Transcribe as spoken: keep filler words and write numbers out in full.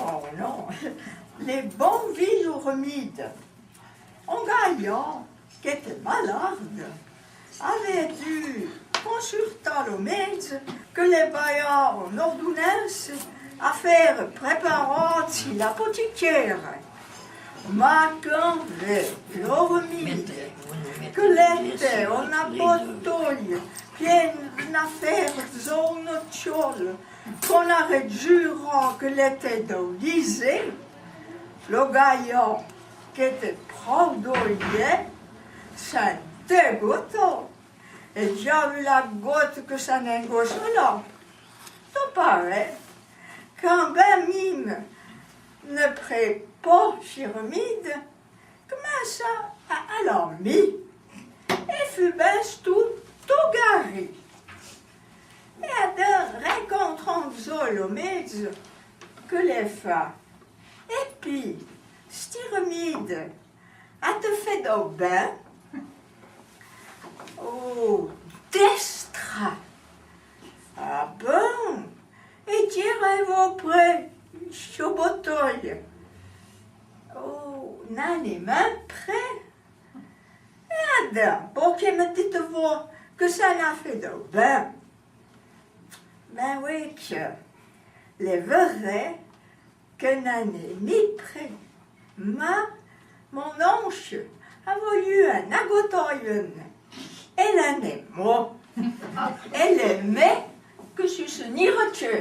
Oh non, le bon vié Remide. On gaillard, que l'ète malade, avè dû consultâ lo médze que l'è bâillâ on ordonnance à fére préparâ tsi l'apotiquére. Ma can vèt lo Remide que l'ète ona botoye piéna d'on afére dzor ona tchola, qu'on arè jurâ que l'ète dou dizé, lo gaillard, que l'ète prou doyé, s'è dégota, é dj'a vu la gota que s'è n'èngotcha la. Tot paré, can bê mime ne prèn pâ si Remide, k'mincha à, à lâ mi. É fu bê stou, tot garé. É adin, rencontran dzo lo médze, que l'è fâ: É pi, sti Remide, a te fé dou bê? Oh, d'estra! Ah bon? É qui arèvo prèn cho botoye? Oh, n'è nin prèn. É adin, pouqué me dite-vo que s'è n'a fé dou bê? Bê oui, que l'è vré que n'è nin prèn. Ma mon onche a voulu èn agotoye, é l'è nin mô. É l'è mé que su se n'iré tché.